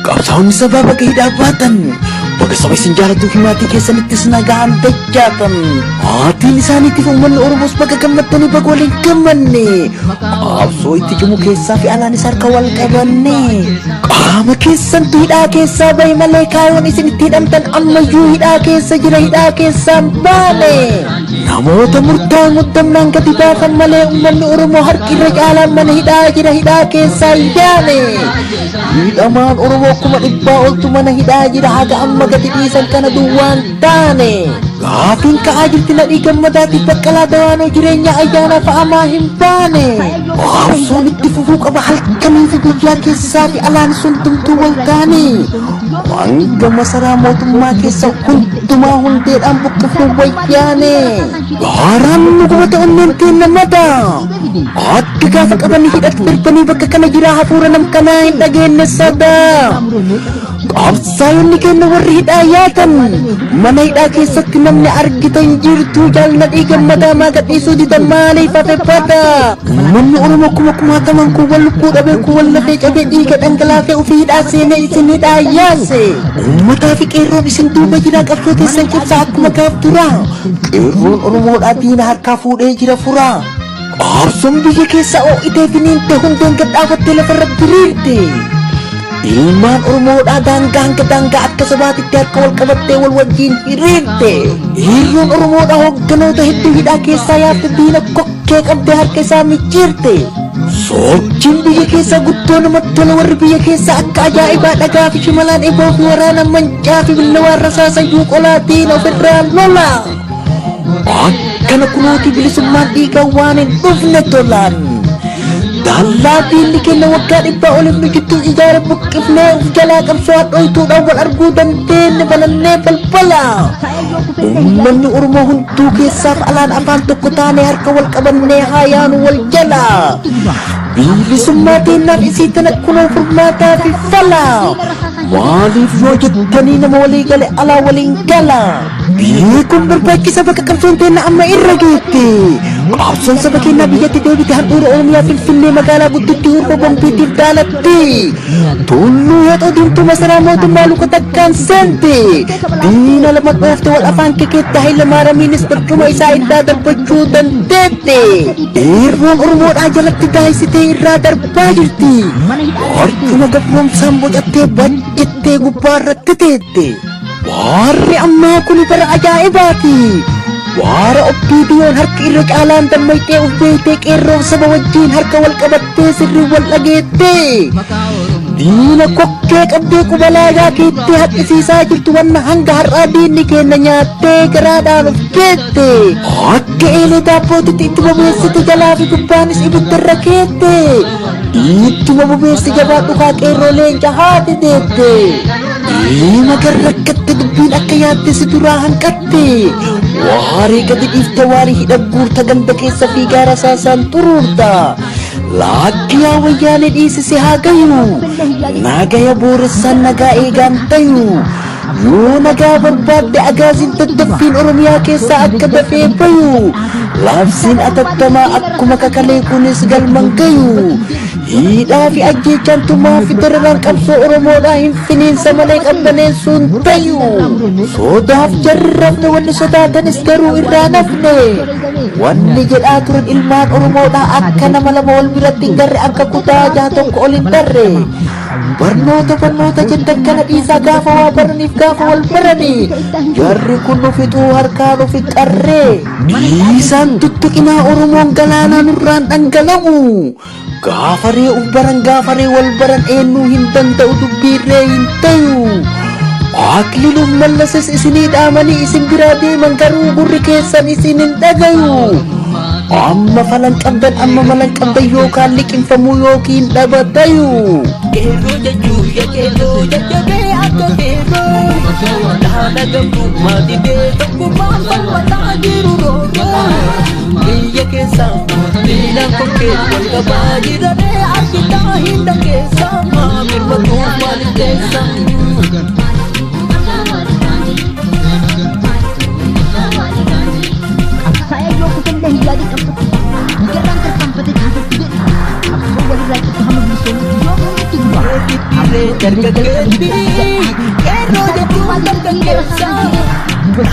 Qabsaa'onni sabaa bakka hidhaa baatan. Bakka saba isin jaalatuu fi maatii keessanittis nagaan dachaatan. Maatiin isaaniitiif uummanni Oromoos bakka gammaddanii bakka waliin gammanne. Qabsoo itti cimu keessaa fi alaanis harka wal qabanne. Qaama keessantu hidhaa keessaa bahe malee kaayoon isin itti hidhamtan ammayyuu hidhaa keessa jira, hidhaa keessaan baane. Namoota murtaa'e muddamnaan gadi baafan malee uummanni Oromoo harki irra caalaan mana hidhaa jira, hidhaa keessaa hin baane. Hidhamaan Oromoo 100,000 oltu mana hidhaa jira, haga amma gadi dhiisan kana duwwaan taane. Gaafiin ka'aa jirti Nadhii Gammadaatiif Baqqalaa Dawaanoo jireenya ayyaana fa'amaa hin baane. Qabsoon itti fufuu qaba halkanii fi guyyaa keessaa fi alaan sun tumtuu wal taane. Hanga masaraa mootummaa keessa hundumaa hundeedhaan buqqifnu wayyaane. Gaaraan nu gubate onneen teenna madaa. Akka gaafa qabanii hidhatti darbanii bakka kana jiraa hafuura nam kanaa hin dhageenye sadaa. Qabsaa'onni keenya warri hidhaa yaatan mana hidhaa keessatti namni argitan jirtu jaal Nadhii Gammadaa maa gadhiisuu didan maaliif hafe bada? Uummanni Oromoo kuma kumaataman kuuwwan lubbuu dhabee kuuwwan lafee cabee dhiiga dhangalaafee ofii hidhaa seenee isin hidhaa yaase. Uummataa fi qeerroon isin duuba jira qabsoo teessan cimsaa akkuma gaaf duraa. Qeerroon Oromoodhaa diina harkaa fuudhee jira furaa. Qabsoon biyya keessa oo'itee finiinte hundeen gad dhaabattee lafarra diriirte. Ilmaan Oromoodhaa daangaa hanga daangaa akka sabaatitti harka wal qabattee wal wajjin hiriirte. Hiriiroon Oromoodhaa hoogganoota hedduu hidhaa keessaa yaafte diina kokkee qabdee harka isaa micciirte. Sochiin biyya keessaa guddoo namatti tola warri biyya keessaa akka ajaa'ibaa dhagaa fi shimalaan eboo fi waraana mancaa fi billawaan rasaasayyuu qolaatiin ofirraa lola. Akkana kunooti bilisummaan dhiigaa waan hin dhufne tolaan. Dallaa diinni keenya waggaa 100 oliif nu jidduu ijaare buqqifnee of jalaa qabsoo hadhooytuudhaan wal arguu dandeenye banannee balbala. Uummanni Oromoo hunduu keessaaf alaan afaan tokko taanee harka wal qabannee haa yaanu wal jala. Bilisummaa teennaaf isii tana kunoo furmaataa fi fala. Maaliif yoo jettanii nama walii gale alaa waliin gala. Beekuun barbaachisa bakka qabsoon teenna amma irra geette. Qabsoon saba keenyaa biyyatti deebite handhuura Oromiyaa Finfinnee magaalaa gudditti hurba bombiitiif daalatti. Tulluu Heexoo Diimtuu masaraa mootummaa luka takkaan seente. Diina lama dhoofte wal afaan kekeetta Hayila Maaramiinis barcuma isaa irraa darbachuu dandeette. Qeerroon Oromoodhaa jalatti daayisitee irraa darbaa jirti. Barcuma gabroomsaan bocattee bajjettee gubbaa irratti teette. Waarri ammaa kun bara ajaa'ibaati. Waara OPDO'n harki irra caalaan dammayxee of beektee qeerroof saba wajjin harka wal qabattee sirrii wal dhageettee. Diina kokkee qabdee qubalaagaa keettee haqqisiisaa jirtu wanna hanga har'aa diinni keenya nyaattee garaadhaan of keette. Akka eelee daabbootitti itti bobeessite jalaa fi gubbaanis ibiddarra keette. Ittuma bobeessi jabaa dhukaa qeerroo leenca haati deette. Deema garrakkatte dubbiin akka yaadde si duraa hanqatte. Waarii gadi dhiifte waarii hidha guurta ganda keessa fiigaa rasaasaan xuruurta. Laakki yaa wayyaanee dhiisise haa gayu. Nagaya booressaan nagaa eegaan tayu. Yoo nagaa barbaadde agaaziin daddaffiin Oromiyaa keessaa akka dafee bayu. Labsiin atattamaa akkuma kakalee kunis galman gayu. Hidhaa fi ajjeechaan tumaa fi dararaan qabsoo Oromoodhaa hin finiinsa malee qabbaneessuun tayu. Sodaaf jarri rafne wanni sodaatanis garuu irraa nafne. Wanni jedhaa turan ilmaan Oromoodhaa akka nama lama wal biratti hin garre akka kutaa 6 tokko ol hin tarre. Barnoota barnoota jettan kana dhiisaa gaafa waa baraniif gaafa wal baranii. Jarri kun nu fixuu harkaa nu fixarree. Dhiisaan tuttuqinaa Oromoon galaanaa nurraan dhangala'u. Gaafaree uf baran gaafaree wal baran eenyuu hin danda'u dubbiirree hin tayu. Akliluuf Mallases isinii dhaamanii isin biraa deeman garuu gurri keessan isin hin dhagayu. Amma falan qabdan amma malan qabdan yookaan liqinfamuu yookiin dhabatayu. Qeerroo jechuu ya qeerroo jajjabee akka qeerroo. Dhaala gamtummaa didee tokkummaan falmataa jiru roorroo. Biyya keessa diinaan kokkee wal qabaa jiranii argitaa hin dhageessa. Maamilmatuu maaliif teessa? Qabsaa'ee yoo kufellee hin yaadin qabsootti. Migarraan tarkaanfatee kaasatti jedhe. Qabsoo walirraa citti hamma bilisoomutti yoo nutti guba. Dargaggeetti qeerroo jechuun dargaggeessa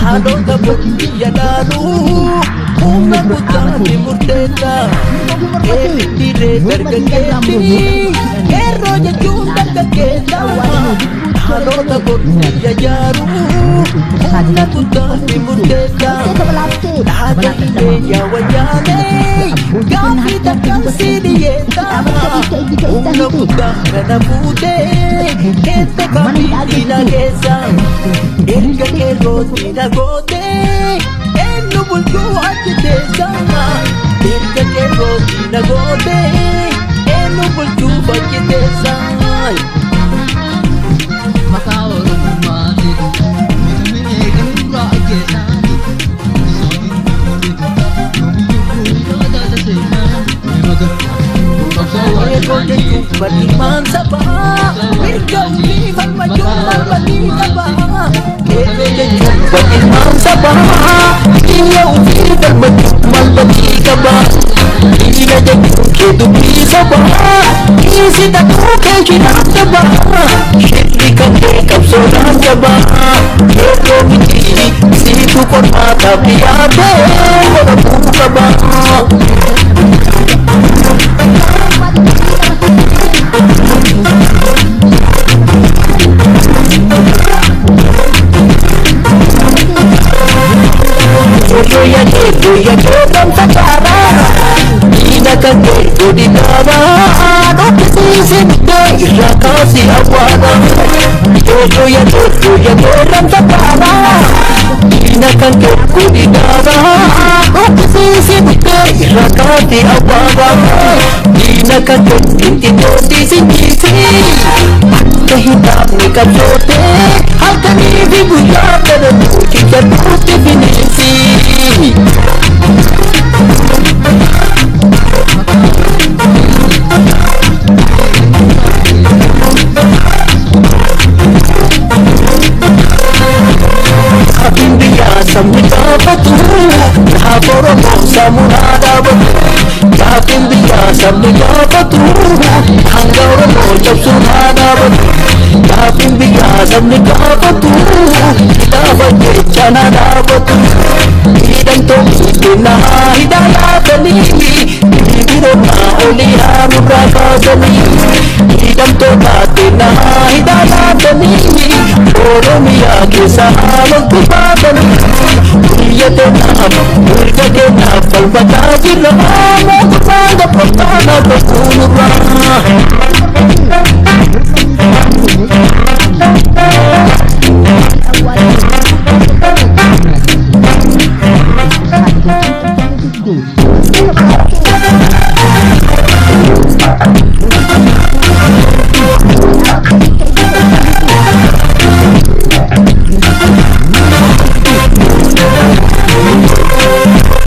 haadhota biyya dhaalu humna guddaa fi murteessa. Qeerrittiirree dargaggeetti qeerroo jechuun dargaggeessa haadhota biyya jaaru humna guddaa fi murteessa. Dhaata illee yaa wayyaanee gaaffii takkaan si dhiyyeessa humna guddaa kana fuutee keessa kabiina keessa erga qeerrootti na gootee eenyu bulchuu achi teessa erga qeerrootti na gootee eenyu bulchuu achi teessa. Maqaa Oromummaati mootummaa eegaluurraa ajjeesaani Qeerroo jechuun bal'inaan sabaa mirga ofii falmachuun malbatii qabaa. Qeerroo jechuun bal'inaan sabaa biyya ofii falmachuun malbatii qabaa. Biyya jechuun kee dubbii sabaa dhiisi takkuu kee shiraan jabaa shirri kan kee qabsoodhaan jabaa. Qeerroo miti siitu qormaataaf dhiyaatee godhamuu qabaa. Guyya keetan facaara diina kan kee godinaara dhokkisiise bittee irraa kaasi awwaara. Guyya guyya keetan facaara diina kan kee godinaara dhokkisiise bittee irraa kaasi awwaara. Diina kan kee itti dhootisiisi akka hin dhaabne qabsootee halkanii fi guyyaa kana duuchicha duutti bineensi. Gaaffiin biyyaa sabni gaafatu gaafa Oromoo sammuu haa dhaabatu. Gaaffiin biyyaa sabni gaafatu hanga Oromoo cabsuun haa dhaabatu. Gaaffiin biyyaa sabni gaafatu gaafa jechaan haa dhaabatu. Hidhamtoonni kennaa hidhaa laatanii biroo olii haa nurraa kaasanii. Hidhamtoota kennaa hidhaa laatanii Oromiyaa keessa haalontu baatanii. Biyya teenyaaf mirga keenyaaf falmataa jirra.